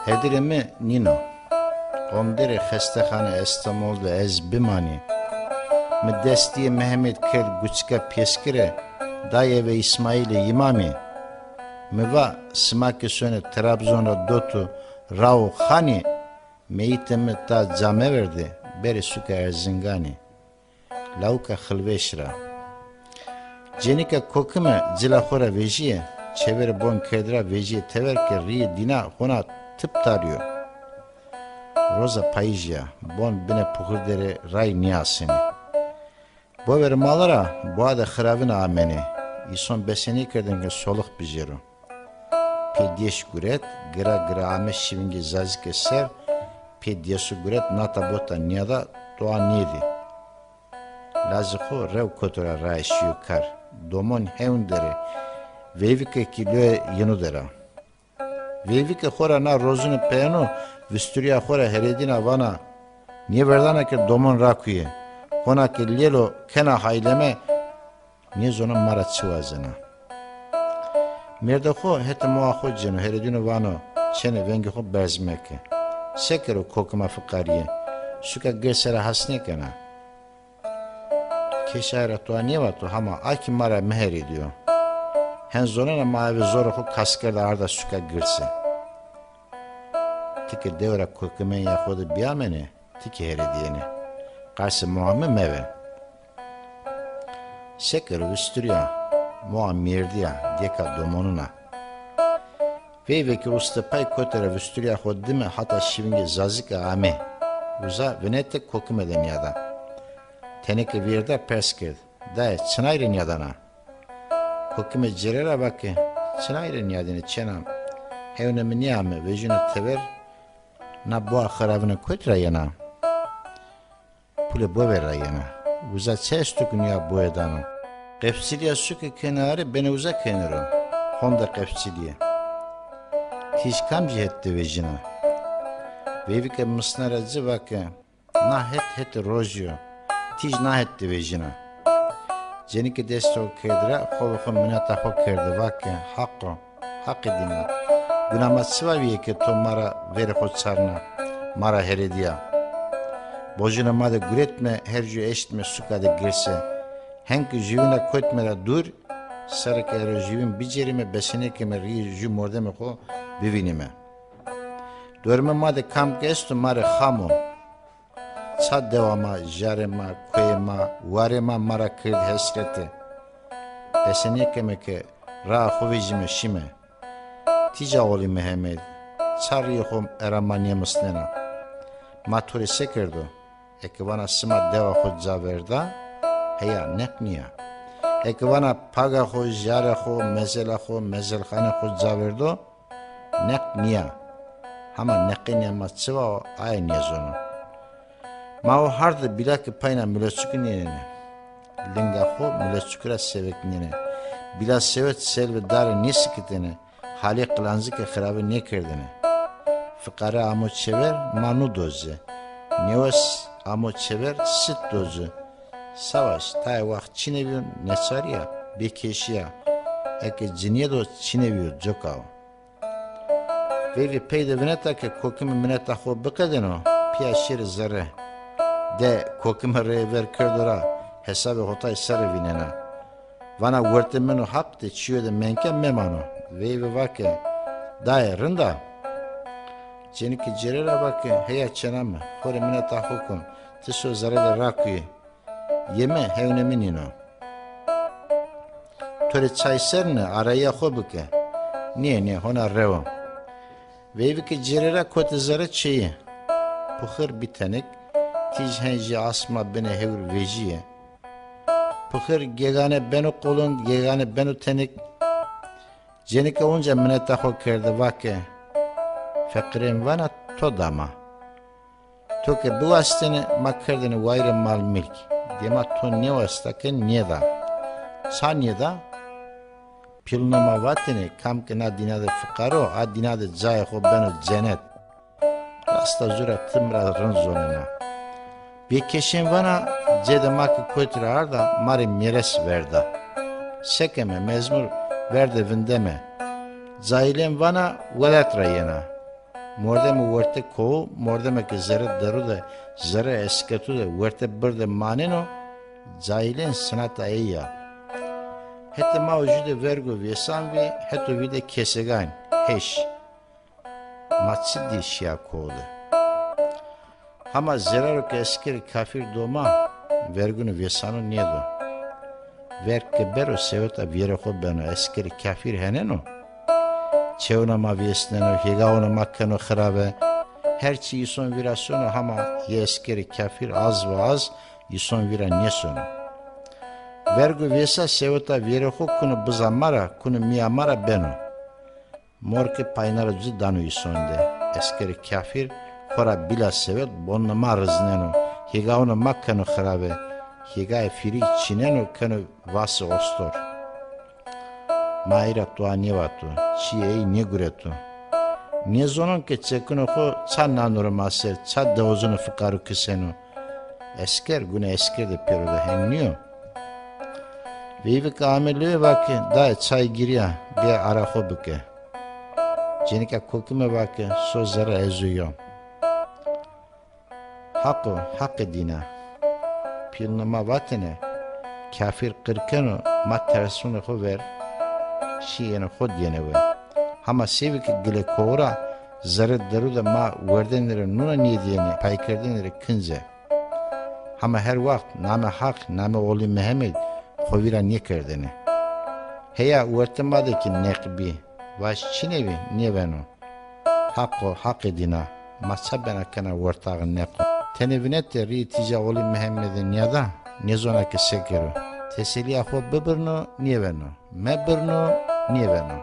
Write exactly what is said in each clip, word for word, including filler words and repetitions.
Hedirê mi nîno. Qomderê xestexane Estemol de ez bimanî. Mi destîyê Mehemêd kerd guçika pêskire, dayê ve Îsmaîlê Îmamî. Mi va, sima ke sonê Trabzon ra doto rawo xanî, meyîtê mi ta ca meverdê, berê suka Erzinganî. Lawika Xilvêş ra. Cênîka kokime cila xo ra vejîye, çêverê bon kerdî ra vejîye tever ke rîyê dîna hona tip tarîyo. Roza payîjî ya, bon binê puxirde rê ray nîasenê. Boverê mala ra boa de xiravine amenê. Îson besenêkerdêne ke solix bijêro. Pê dêş guret, gira gira ame şivingê zazike ser, pê dêsu guret nata bota nîyada, doa nêdî. Lazê xo rew koto ra raye şîyo kar. Domon hewn der ê. Veyvike kî loyê yinu der a. Veyvike xo ra na rozune peyeno, visturîya xo ra heredîna vana, nêverdana ke domon rakuyê. Hona ke lêlo kena hayleme, nêzono ma ra çi wazena. Mêrdê xo hetê moa xo cêno, heredîno vano, çêne vengê xo berz meke. Se kero kokima fiqarîye, suka girse ra has nêkena. Keşaye ra toa nêvato, hama a kî ma ra meheredîyo. Hen zonena ma eve zorê xo kas kerda arda suka girse. Ti ke dewe ra kokimên ya xo de bîyamenê, ti kî heredîyenê. Qarsê moa mi meve. Se kero visturîya, moa mêrdî ya, dêka domonun a. Veyve ke uste pay kote ra visturîya xo dime hata şivingê zazike ame. Uza vinete kokime de nîyada. Tenêke vîyerda pers kerd. Dayê, çinay rê nîyadana? Kokime cêre ra va ke, çinay rê nîyadêne çêna? Hewnê mi nêame, vejîno tever, na boa xiravine kotî ra yena? Pulê bover ra yena. Uza çi esto ke nîya boye dano? Qefçilîya suke kenare benê uza kenê ro. Honde qefçilîye. Tîj kamcî het de vejîna? Veyvike misne ra ci va ke, na het hetê rojî yo. Tîj na het de vejîna. Cenîke destê xo kerdî ra, xo ve xo mineta xo kerde, va ke, Haqo, Haqê dîna, guna ma çi vavîye ke to ma ra verê xo çarna, ma ra heredîya? Bojunê ma de guretme, her jû eştme suka de girse. Hen ke jûvîna kotme ra dûr, sere ke ero jûvîn bicêrîme, besenêkeme rîyê jû mordemê xo bivînîme. Dormê ma de kam ke esto ma rê xam o. Ça dewa ma, jarê ma, koyê ma, warê ma ma ra kerd hesrete. Besenêkeme ke raa xo vejîme şîme. Tîja Olî Mehemêd, ça rîyê xo era ma nêmisnena? Ma to rê se kerdo? Eke vana sima dewa xo ca verda, heya, neq nîya. Eke vana paga xo, jarê xo, mezela xo, mezelxanê xo ca verdo, neq nîya. Hama neqê nîya ma çi va o, aye nêzono. Ma o hard de bîlakê payna mileçuki nênenê. Linga xo mileçuki ra seveknêne. Bîla sewet selvê dare nêsikitêne. Halê qilancike xirabe nêkerdêne. Fiqare amo çêver, ma nu doze. Nêwes amo çêver, sit doze. Savaş, tayê waxt çinê bîyo, neçarî ya, bêkeşî ya. Eke cinîye do çinê bîyo, coka o. Veyvî pey de vineta ke kokimî mineta xo biqedêno, pîya şêrê zere. De kokimî reyê ver kerdo ra, hesabê hotay serre vînena. Vana wertê min û Haq de çîyo de menke memano. Veyvî va ke, dayê, rind a? Cenîke cêre ra va ke, heya çêna mi, xo rê mineta xo kon, ti so zere de rakuyê. Yeme, hewnê mi nîno. To rê çay sernê, arayîya xo bike. Nê, nê, hona rew o. Veyvike cêre ra kote zere çêyê. Puxir bî tenik, tîj hen jî asma binê hewr vejîye. Puxir gegane beno qulun, gegane beno tenik. Cenike unca mineta xo kerde, va ke, feqîrên vana to da ma. To ke biwastêne, ma kerdêne wayîrê mal-milk. Dêma to nêwasta ke nêda. Ça nêda? Pîlûnê ma vatêne, kam ke na dîna de fiqar o, a dîna de cayê xo beno cenet. Rasta zû ra ti mi ra rind zonena. Bêkeşên vana, cêdê ma ke kotî ra arda, ma rê mêres verda. Sekeme, mezmûr verde vindeme. Cahîlên vana, welat ra yena. Mordemê werte kowu, mordemê ke zerrê deru de, zerrê esketu de werte birde maneno, cahîlên sinata ey ya. Hetê ma û jû de verg û vêsan vî, heto vî de kesegan, heş. Ma çi dî şîya kowu de? Hama zeraro ke eskerê kafîr do ma, vergun û vêsanu nêdo. Verg ke bero seweta vîyerê xo beno, eskerê kafîr heneno. Çewna ma vêsneno, hêgawuna ma keno xirabe. Her çî îson vîra sono, hama yê eskerê kafîr az ve az îson vîra nêsono. Verg û vêsa seweta vîyerê xo kuno biza ma ra, kuno mîya ma ra beno. Mor ke payna ra ci dano îson de. Eskerê kafîr xo ra bîla sewet bonunê ma rizneno, hêgawunê ma keno xirabe, hêgayê fîrî çîneno keno vasê ostor. Ma ey ra toa nêvato, çîyê ey nêgureto. Nêzonon ke çekunê xo ça nano ro ma ser, ça dewozunê fiqaru kiseno. Esker gunê esker de pêro de hen nîyo. Veyve ke ame lewê va ke, dayê çay girîya, bê ara xo bike. Cenîka kokime va ke, so zerre ez o yo. Haq o, Haqê dîna. Pîlunê ma vatêne, kafîr qir keno, ma tersunê xo ver, şîyêne xo dîyêne we. Hama sêvî ke gilê kowu ra zerrê deru de ma werdenê rê nuna nêdîyêne, paykerdêne rê kinc e. Hama her waxt namê Haq, namê Olî Mihemmed xo vîra nêkerdêne. Heya wertê ma de kî neq bî, vaj çinê vî, nêveno. Haq o, Haqê dîna, ma ça bena kena wertaxê neqo? Tenê vinetê rîyê tîja Olî Mihemedê nîyada, nêzona ke se kero. Teselîya xo bibirno, nêveno. Mebirno, nêveno.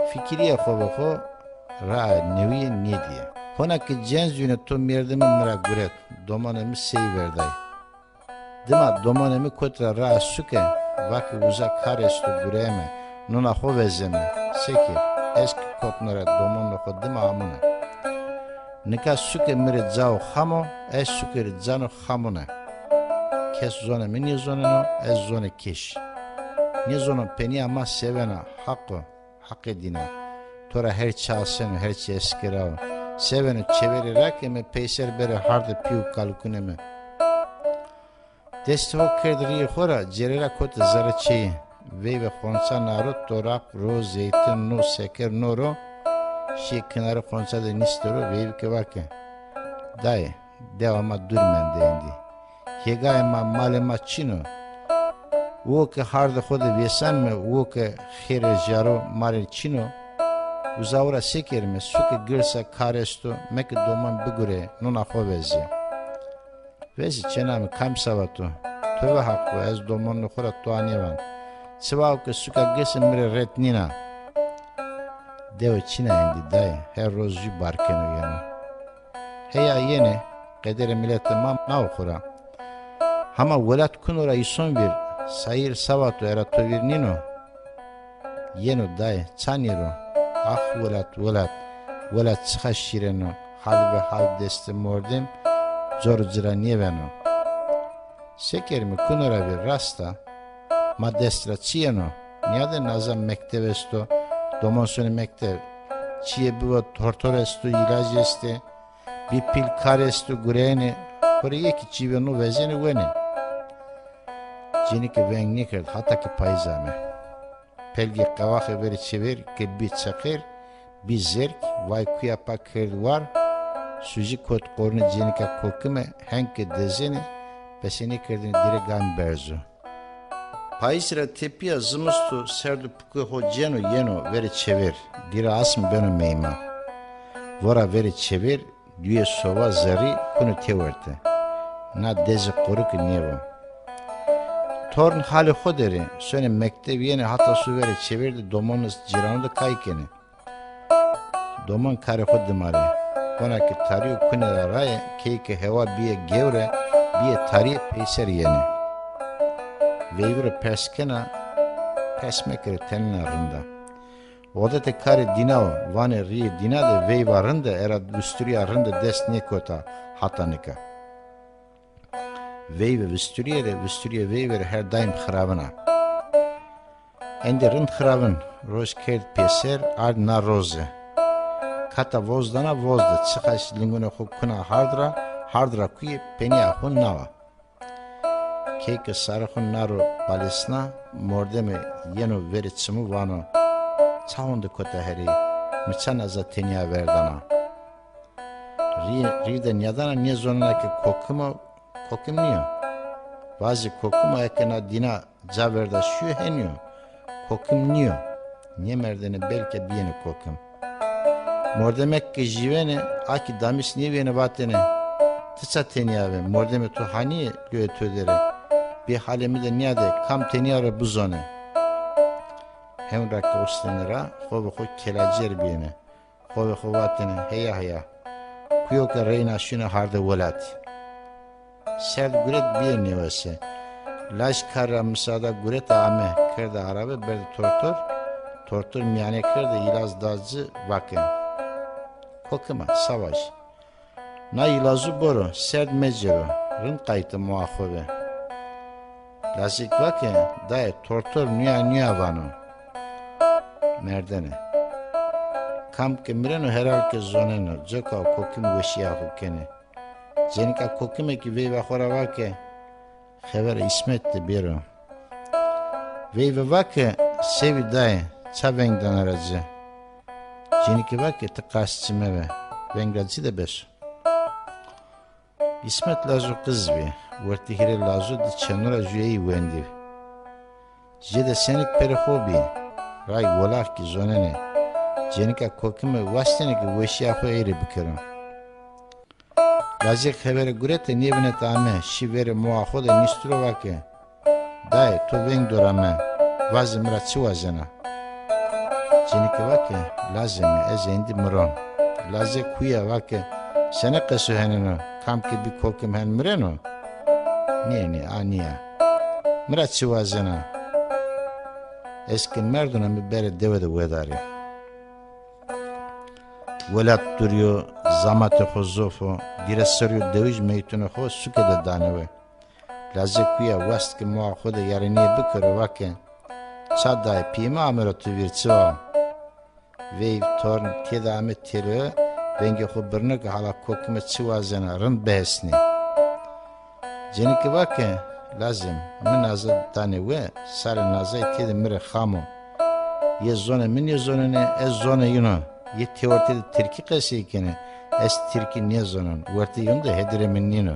Fikirîya xo ve xo raa newîye nêdîye. Hona ke cenc wîne to mêrdimê mi ra guret, domanê mi sey verday. Dima domanê mi kotî ra raa suke, va ke uza kar esto gureyeme, nuna xo vezeme. Se kê, ez kî kotna ra domonunê xo dima amune. Nika suke mi rê cao xam o, ez suke rê cano xamune. Kes zonê mi nêzoneno, ez zonê kêş. Nêzonon penîya ma sevena, Haq o, Haqê dîna. To ra her çi aseno, her çi eskera o. Seveno çêverê ra ke mi peyser berê hardê pî û kalikunê mi. Destê ho kerd rîyê xo ra, cêrê ra kotê zerrê çeyî. Veyve xonça naro, toraq ro, zeytin no, seker no ro, şîyê kinarê xonça de nîste ro, veyvike va ke, dayê, dewa ma dûr mende êndî. Hêgayê ma, malê ma çin o. Uwo ke hardê xo de vêsanîme, uwo ke xêrê jaro ma rê çin o. Uza ora se kerîme, suke girsa kar esto, meke doman bigurê, nuna xo vezê. Vezê çêna mi, kam sa vato? To ve Haqo, ez domonunê xo ra toa nêvan. Çiwa o ke suka girse mi rê ret nîna. Dewe çin a êndî dayê, her roz jû barkeno yeno. Heya yenê, qederê miletê ma nao xo ra. Hama welat kuno ra îson vîr, sayîr sa vato era to vîr nîno? Yeno dayê, ça nîro? Ax welat, welat, welat çixa şîren o, hal ve hal destê mordem cor ci ra nêveno. Se kerîme, kuno ra vîr, rast a. Ma dest ra çi yeno? Nîyade naza mekteb esto, domon sonê mekteb. Çîyê bibo tortor esto, îlacî estê. Bî pîl kar esto, gureyêne. Xo rê yê kî çî ve no vezêne wenê. Cênîke veng nêkerd hata ke payîz ame. Pelgê qewaxê verê çêver ke bî çeqêr, bî zerg, vay kuya pa kerd war, sujî kot qornê cênîka kokime, heng ke dezêne, pesenêkerdêne dîre gan berzo. Payîz ra tepîya zimisto serd û pukê xo ceno yeno verê çêver, dîre asm beno meyma. Vora verê çêver, duyê soba zerrî kuno têwerte. Na dezê qorike nêbo. Torn halê xo der ê, sonê mekteb yenê hata su verê çêver de domonê cîranu de kay kenê. Domon karê xo dima rê. Hona ke tarîyo kunê ra raye, key ke hewa bîye gewre, bîye tarîye peyser yenê. Veyvî ro pers kena, pers mekerê, tenêna rind a. Odetê karê dîna o, vanê rîyê dîna de veyva rind a, era visturîya rind a dest nêkota hata nika. Veyve visturîye de, visturîye veyve rê her daîm xiravin a. Endî rind xiravin, roj kerd pêser, ard na roze. Qeta voz dana voz de, çiqaş lingûnê xo kuna hard ra, hard ra kuyê, penîya xo nawa. Key ke sarê xo na ro balêsna, mordemê yeno verê çimu vano: "Ça honde kota herê? Mi ça naza tenîya verdana?" Rî, rî de nîyadana nêzonena ke kokim o, kokim nîyo. Vazê kokim o, eke na dîna ca verda şîyo, henî yo. Kokim nîyo. Nêmerdêne belka bîyêne kokim. Mordemek ke jîwenê, a kî damîs nêbîyêne vatêne: "Ti ça tenîya vê? Mordemê to hanî yê lûyê to der ê? Bê halê mi de nîyadê, kam tenîya ro bizonê." Hewn ra ke ustêne ra, xo ve xo kelacer bîyêne. Xo ve xo vatêne: "Heya heya. Kuyo ke reyna şîne hardê welatî." Serd guret bîye nêwese. Laj kar ra misada gurete ame, kerde arabe, berde tortor. Tortor mîyanê kerde, îlaz da ci, vake: "Kokima, savaş. Na îlazu boro, serd mecero, rind qayte moa xo ve." Lazek vake: "Dayê, tortor nûya nûya vano." Merdene. Kam ke mireno, herhal ke zoneno, coka û kokim weşîya xo kenê. Cenika kokime kî veyva xo ra vake: "Xevera Îsmet de bêro." Veyve vake: "Sevî dayê, ça veng dana ra ci?" Cenike vake: "Ti qas ci meve, veng ra ci de beso." Îsmet lazo qiz bî, wertê hîrê lazo di çenu ra jûyeyî wendî. Jêde senik perê xo bî, ray wolax kî zonenê. Cenika kokime wastêne ke weşîya xo ey rê bikero. Lazek xevere gurete, nêvinete ame, şî verê moa xo de nîstiro vake: "Dayê, to veng do ra me, vaze mi ra çi wazena?" Cenike vake: "Lazê mi, ez êndî miron." Lazek huya vake: "Sene qeso heneno, kam ke bî kokim hen mireno?" "Nê, nê, a nîya. Mi ra çi wazena? Ez ke merdona, mi berê dewe de wedarê." Welat durî yo, zamatê xo zof o, dîre serrî yo dewij meytunê xo suke de danê we. Lazek huya wast ke moa xo de yarînîye bikero, vake: "Ça dayê, pîyê mi ame ra to vîr, çi wa?" Veyv, torn, têde ame têlewe, vengê xo birno ke hala kokime çi wazena, rind bihesnê. Cenike vake: "Lazê mi, mi naza danê we, sarê nazayî têde mi rê xam o. Yê zonê mi nêzonenê, ez zonê yîn o. Yê têwertê de tirkî qesey kenê, ez tirkî nêzonon, wertê yîn de hedirê mi nîno."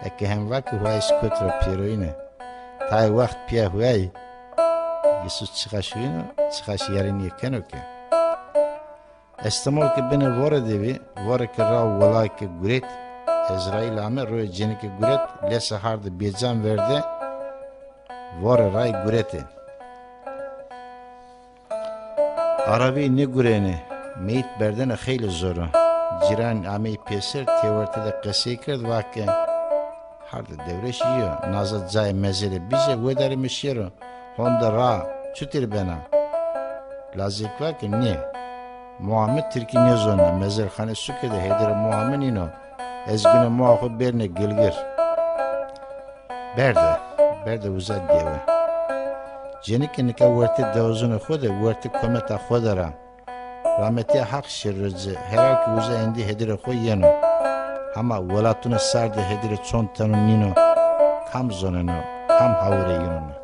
Eke hem vake, huayîs kot ra pêroyîne. Tayê wext pîya huayî. Yusuf çiqaş huyîno, çiqaş yarînîye keno ke. Estemol ke binê vore de bî, vore ke ra wela ke guret, Ezraîl ame, royê cenike guret, lese harde bêcan verde, vore ray gurete. Arabeyî nêgurêne, meyît berdene xeylê zor o. Cîranî ameyî pêser, têwerte de qesey kerd, vake: "Harde dewreşî yo, naza cayê mezelê bîje, wedarê mi şêro, honde ra, çutir bena?" Lazek vake: "Nê, moa mi tirkî nêzonena, mezelxanê suke de hêdîrê moa mi nîno, ez gune moa xo bêrne Gilgir." Berde, berde uza dewe. Cenike nika wertê dewizunê xo de, wertê kometa xo de ra. Rametîya Haq şêro ci, heral ke uza êndî hêdîrê xo yeno. Hama welatune sar de hêdîrê çond tenu nîno, kam zoneno, kam hawirê yînûn o.